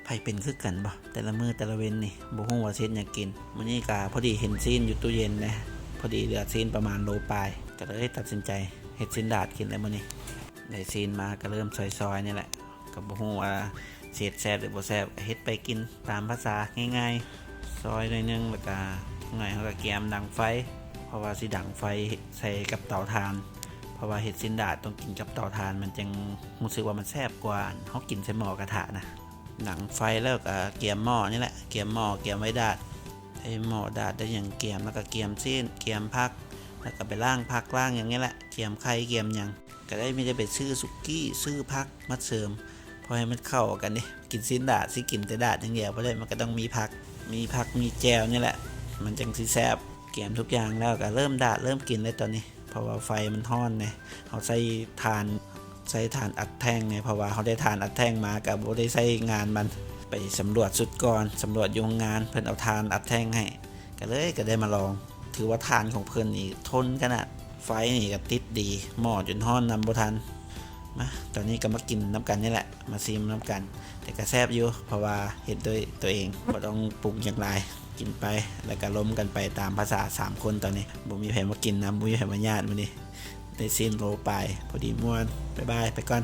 ໃຜເປັນຄືກັນບໍ່? ແຕ່ລະມື້ແຕ່ລະເວັນນີ້ ບໍ່ຮູ້ວ່າຊິເຮັດຫຍັງກິນ. ມື້ນີ້ກະພໍດີເຫັນຊີ້ນຢູ່ຕູ້ເຢັນແດ່ ພໍດີເຫຼືອຊີ້ນປະມານໂລປາຍ ກະເລີຍຕັດສິນໃຈເຮັດຊີ້ນດາດກິນແລ້ວມື້ນີ້. ໄດ້ຊີ້ນມາກະເລີ່ມຊອຍໆນີ້ແຫຼະ ກະບໍ່ຮູ້ວ່າຊິເຮັດແຊບຫຼືບໍ່ແຊບ ກະເຮັດໄປກິນຕາມພາສາງ່າຍໆ ຊອຍໜ້ອຍໜຶ່ງ ແລ້ວກະຈັກໜ້ອຍເຮົາກະກຽມດັງໄຟ ເພາະວ່າຊິດັງໄຟໃສ່ກັບເຕົາຖ່ານ ເພາະວ່າເຮັດຊີ້ນດາດຕ້ອງກິນກັບເຕົາຖ່ານ ມັນຈັ່ງຮູ້ສຶກວ່າມັນແຊບກວ່າເຮົາກິນໃສ່ໝໍ້ກະທະນະ. ດັງໄຟແລ້ວກະກຽມໝໍ້ນີ້ແຫຼະ ກຽມໝໍ້ ກຽມໄວ້ດາດ ໄດ້ໝໍ້ດາດໄດ້ຫຍັງກຽມ ແລ້ວກະກຽມຊີ້ນ ກຽມຜັກ ແລ້ວກະໄປລ້າງຜັກລ້າງຫຍັງນີ້ແຫຼະ ກຽມໄຂ່ກຽມຫຍັງ ກະໄດ້ມີແຕ່ໄປຊື້ສຸກີ້ ຊື້ຜັກມາເສີມ ພໍໃຫ້ມັນເຂົ້າກັນເດ້. ກິນຊີ້ນດາດ ຊິກິນແຕ່ດາດຢ່າງດຽວບໍ່ໄດ້ ມັນກະຕ້ອງມີຜັກ ມີຜັກມີແຈ່ວນີ້ແຫຼະ ມັນຈັ່ງຊິແຊບ. ກຽມທຸກຢ່າງແລ້ວກະເລີ່ມດາດເລີ່ມກິນເລີຍຕອນນີ້ ເພາະວ່າໄຟມັນຮ້ອນແດ່ ເຮົາໃຊ້ຖ່ານ ໃຊ້ຖ່ານອັດແທ່ງແດ່ ເພາະວ່າເຮົາໄດ້ຖ່ານອັດແທ່ງມາ ກະບໍ່ໄດ້ໃຊ້ງານມັນ. ໄປສຳຫຼວດຊຸດກ່ອນ ສຳຫຼວດຢູ່ໂຮງງານ ເພິ່ນເອົາຖ່ານອັດແທ່ງໃຫ້ ກະເລີຍກະໄດ້ມາລອງ. ຖືວ່າຖ່ານຂອງເພິ່ນນີ້ທົນຂະໜາດ ໄຟນີ້ກະຕິດດີ ໝໍ້ຈົນຮ້ອນນຳບໍ່ທັນ. ມາ ຕອນນີ້ກະມາກິນນຳກັນນີ້ແຫຼະ ມາຊີມນຳກັນ ແຕ່ກະແຊບຢູ່ ເພາະວ່າເຮັດດ້ວຍໂຕເອງ ບໍ່ຕ້ອງປຸງຫຍັງຫຼາຍ ກິນໄປ ແລ້ວກະລົມກັນໄປຕາມພາສາສາມຄົນ. ຕອນນີ້ບໍ່ມີໃຜມາກິນນຳ ບໍ່ມີໃຜມາຍາດມື້ນີ້ ໄດ້ຊີ້ນໂລປາຍ ພໍດີມ່ວນ. ບາຍບາຍ ໄປກ່ອນ.